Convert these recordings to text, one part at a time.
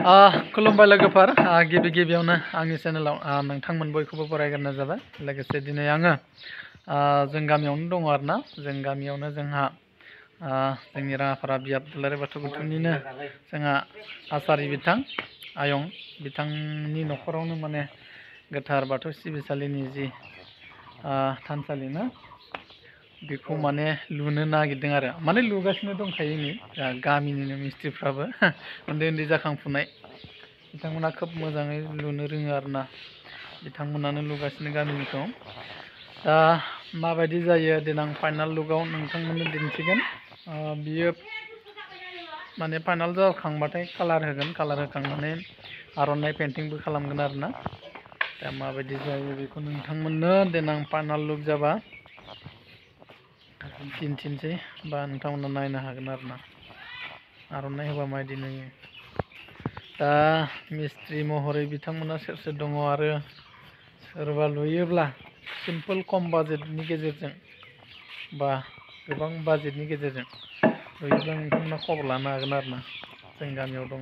खुलुमबाय लोगोफोर गिबि गिबियावनो आंनि चेनेलाव नोंथांमोन बयखौबो बरायग्रोनाय जाबाय। लोगोसे दिनै आङो जों गामियावनो दङ आरोना। जों गामियावनो जोंहा जोंनि राङापारा बियाब दुलाराय बाथौ गौथुमनिनो जोंहा आसारि बिथां आयं बिथांनि न'खरावनो माने गोथार बाथौ सिबिसालिनि जि थानसालि ना बेखौ माने लुनो नागिरदों आरो माने लुगासिनो दंखायो नै गामिनिनो मिस्ट्रिफ्राबो उन्दै उन्दै जाखांफुनाय बिथांमोना खोब मोजाङै लुनो रोङो आरोना। बिथांमोनानो लुगासिनो गामिनिखौ। दा माबायदि जायो देनां फाइनाल लुकआव नोंथांमोननो दिन्थिगोन। बियो माने फाइनाल जाखांबाथाय कालार होगोन, कालार होखांनानै आर'नाइ पेन्टिंबो खालामगोन आरोना। दा माबायदि जायो बेखौ नोंथांमोननो देनां फाइनाल लुक जाबा दिन्थिनोसै बा नोंथांमोना नायनो हागोन आरोना आर'नाइ होबा माबायदि नुयो। दा मिस्ट्रि महरै बिथांमोना सोर सोर दङ आरो सोरबा लुयोब्ला सिम्पोल खम बाजेटनि गेजेरजों बा गोबां बाजेटनि गेजेरजों लुयोब्ला नोंथांमोना खबर लानो हागोन आरोना। जों गामियाव दङ।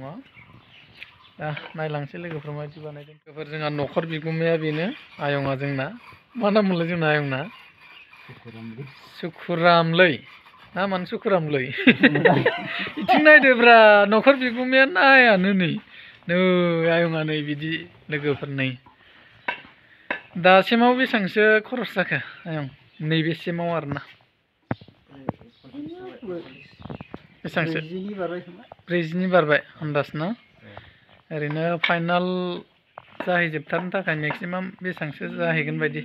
दा नायलांसै लोगोफोर माबायदि बानायदों। लोगोफोर जोंहा न'खर बिगुमाया बेनो आयंआ जोंना। मा नाम मोनलाय जोंना आयंना? सुखुरामलै ना मानो सुखुरामलै? बिथिं नायदोब्रा न'खर बिगुमाया नायानो नै आयंआ नै बिदि लोगोफोर नै। दासिमाव बेसेबांसो खरस जाखो आयं नैबेसिमाव आरोना? बेसेबांसो? 40नि बारबाय आन्दाज ना? ओरैनो फाइनाल जाहैजोबथारनो थाखाय मेक्सिमाम बेसेबांसो जाहैगोन बायदि?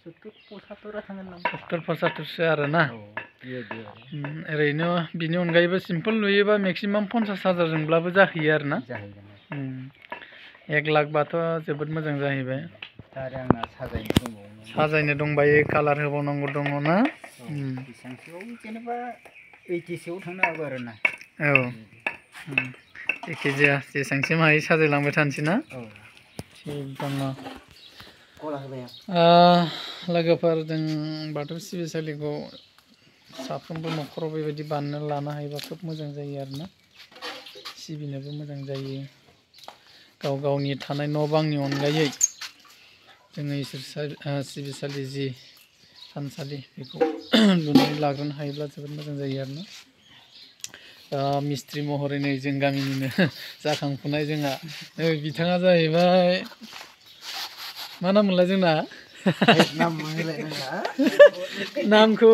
70-75सो आरोना। ओरैनो बिनि अनगायैबो सिम्पोल लुयोबा मेक्सिमाम 50,000 जाहैयो आरोना। 1 लाख बाथ' जोबोद मोजां जाहैबाय। साजायनो दंबायो, कालार होबावनांगौ दङ ना? जेनेबा 80सोआव थांनो हागौ आरोना। औ जायखिजाया जेसेबांसिम हायो साजायलांबाय थानोसै ना? थिग दङ। लोगोफोर जों बाथौ सिबिसालिखौ साफ्रोमबो न'खराव बेबायदि बानायना लानो हायोबा खोब मोजां जायो आरोना। सिबिनोबो मोजां जायो। गाव गावनि थानाय न' बांनि अनगायै जोङो इसोर सिबिसालि जि थानसालि बेखौ लुनानै लाग्रोनो हायोब्ला जोबोद मोजां जायो आरोना। मिस्ट्रि महरै नै जों गामिनिनो जाखांफुनाय जोंहा बिथाङा जाहैबाय मा नाम मोनलाय जोंना? नामखौ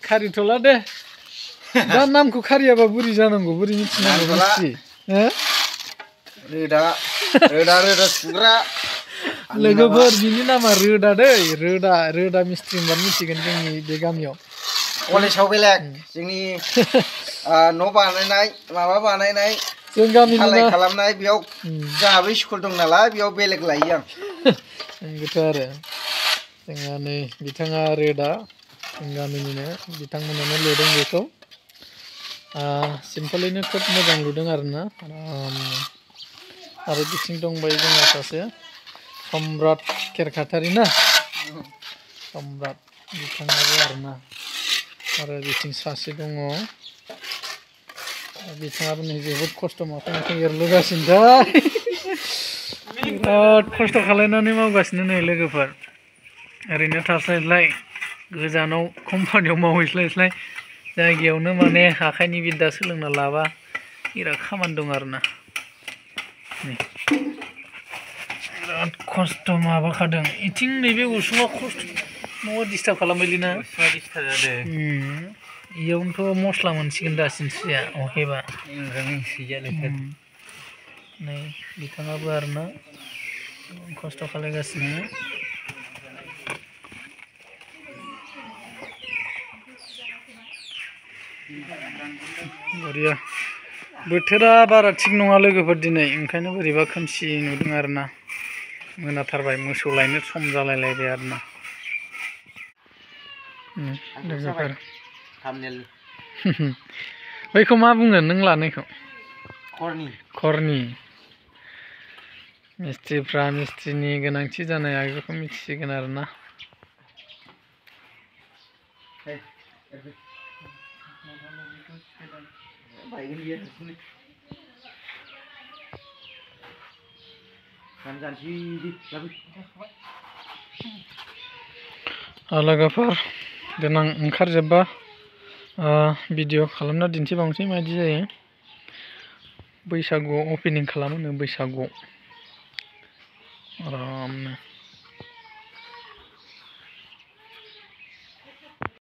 खारिथ'ला दे। दा नामखौ खारियाबा बोरै जानांगौ, बोरै मिथिनांगौ मिस्ट्रि? रोदा सुग्रा लोगोफोर बिनि नामा रोदा दै, रोदा मिस्ट्रि होनबानो मिथिगोन जोंनि बे गामियाव। कलेजाव बेलेग जोंनि न' बानायनाय माबा बानायनाय जों गामिनि ढालाइ खालामनाय बेयाव जोंहाबो स्कुल दं नालाय बेयाव बेलेग लायो आं। नंगौथ' आरो जोंहा नै बिथाङा रोदा जों गामिनिनो बिथांमोनानो लुदों बेखौ। सिम्पोलैनो खोब मोजां लुदों आरोना। आरो बिथिं दंबायो जोंहा सासे सम्राट खेरखातारि ना, सम्राट बिथाङाबो आरोना। आरो बिथिं सासे दङ बिथाङाबो नै जोबोद खस्थ' माथो एरलुगासिनोथार। बिराद खस्थ' खालायनानै मावगासिनो नै लोगोफोर। ओरैनो थास्लायस्लाय गोजानाव कम्पानियाव मावहैस्लायस्लाय जायगायावनो माने आखाइनि बिद्दा सोलोंना लाबा बिराद खामानि दं आरोना। बिराद खस्थ' माबाखादों। इथिं नैबे उसुङा खस्थ' न'आ डिस्टार्ब खालामबायलै ना? इयावनोथ' मस्ला मोनसिगोन दा सिनस्रिया अहेबा। नै बिथाङाबो आरोना खस्थ' खालायगासिनो। बरिया। बोथोरा बारा थिग नङा लोगोफोर दिनै, ओंखायनो बोरैबा खोमसि नुदों आरोना। मोनाथारबाय, मोसौ लायनो सम जालायलायबाय आरोना। लोगोफोर बैखौ मा बुङो नों लानायखौ? खरनि। मिस्ट्रिफ्रा मिस्ट्रिनि गोनांथि जानाय आगजुखौ मिथिसिगोन आरोना। लोगोफोर देनां ओंखारजोबबा भिडिअ खालामना दिन्थिबावनोसै माबायदि जायो बैसागुआव अपेनिं खालामो बैसागुआव आरामनो